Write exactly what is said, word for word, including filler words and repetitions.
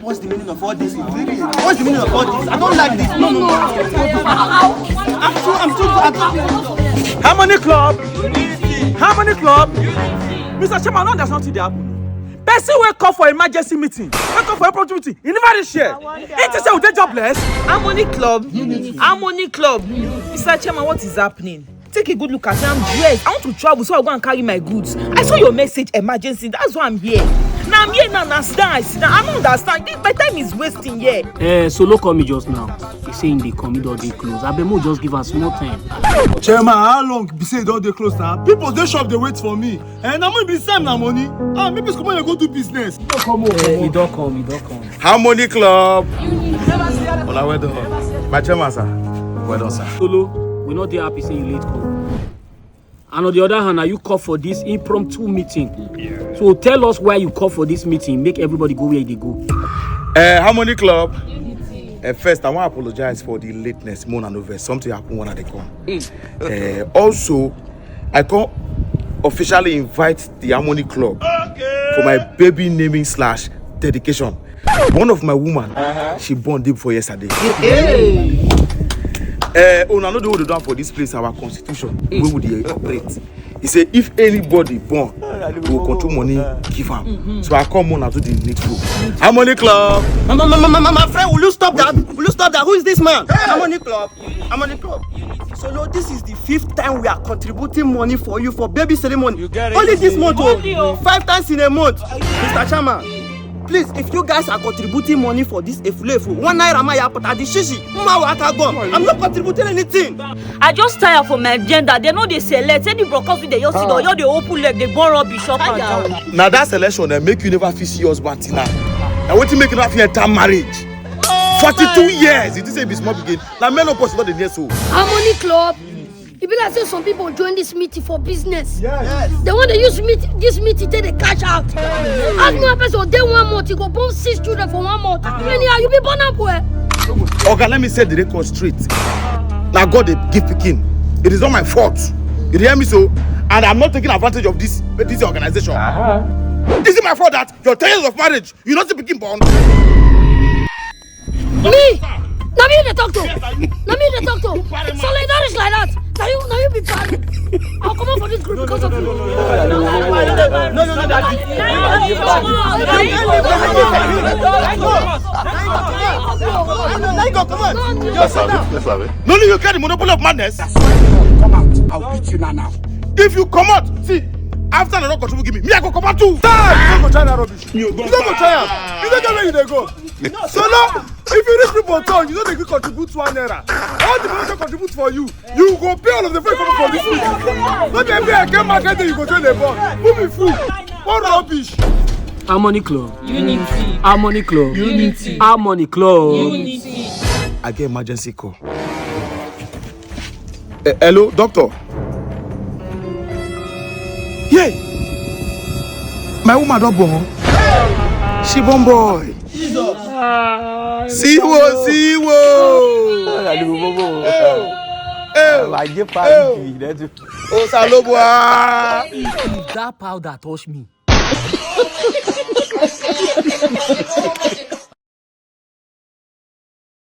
What's the meaning of all this? What's the meaning of all this? I don't like this. No, no, no. I'm too, I'm too, I'm too. Harmony Club. Harmony Club. Mister Chairman, I don't understand wetin dey happen. Person wey call for emergency meeting, wey call for emergency meeting, he never reach here. He think say we dey jobless. Harmony Club. Harmony Club. Mister Chairman, what is happening? Take a good look at me. I'm dressed. I want to travel, so I go and carry my goods. I saw your message, emergency. That's why I'm here. Now I'm here now. Now sit down, I sit down. I don't understand. This, my time is wasting here. Eh, Solo call me just now. He say he dey come, he don dey close. Abeg, mo just give am small time. Chairman, how long be say e don dey close now? People dey shop dey wait for me. Eh, na me be send na money. Ah, maybe school money go do business. No come on. Eh, he don come, he don come. Harmony Club. Una well done. My chairman, sir. Well done, sir. Solo, we no dey happy say you late come. And on the other hand, na you call for this impromptu meeting. So tell us why you call for this meeting. Make everybody go where they go. Uh, Harmony Club. Uh, first, I want to apologize for the lateness. More than over. Something happened when I dey come. Uh, also, I come officially invite the Harmony Club for my baby naming slash dedication. One of my woman, she born day before yesterday. Uh, una know the way they do am for this place, our constitution, wey we dey operate. He say if anybody born, we go control money, give am. So I come on to the next group. Harmony Club. My, my, my, my, my, my friend, will you stop that? Will you stop that? Who is this man? Harmony Club. Harmony Club. So, Lord, this is the fifth time we are contributing money for you for baby ceremony. You get it? Only this month, oh, five times in a month. Mister Chairman, please, if you guys are contributing money for this efulefu, one naira ma ya put at the shishi, mma wa aka gum. I'm not contributing anything. I just tire for my agenda. They know they select. Any brokers with the yosi, you dey open leg, they burn rubbish up and down. Now that selection, eh, make you never fit see husband till now. Now wetin make you never fit enter marriage? Forty-two years, it is a be small begin. Now menopause not the near so. Harmony Club. E be like say some people join this meeting for business. Yes. They want to use meet, this meeting take dey cash out. As no person dey one month, you go born six children for one month. Anyhow, you be born up well. Oga, let me set the record straight. Now God dey give pikin. It is not my fault. You hear me so? And I'm not taking advantage of this this organization. Is it my fault that your ten years of marriage, you not see pikin born? Me? Na me you dey talk to? Na me you dey talk to? So like that is like that. Na you, na you be bad. I'll come out for this group because of you. No, no, no, no. Let go, come on. Yes, sir. Yes, sir. No, no, you get the monopoly of madness. Come out. I'll beat you now, now. If you come out, see, after the rock control give me, me I go come out too. Stop! You no go try that rubbish. You no go try am. You no get where you dey go. So now, if you reach people town, you no dey gree contribute one naira. All the money wey contribute for you, you go pay all of the food for this week. No dey be again market day you go join the ball. Who be fool? What rubbish? Harmony Club. Unity. Harmony Club. Unity. Harmony Club. Unity. I get emergency call. Eh, hello, doctor. Yeah. My woman don born. She born boy. Jesus. Siwo, siwo. Hey. Hey. Osalobo. If that powder touch me.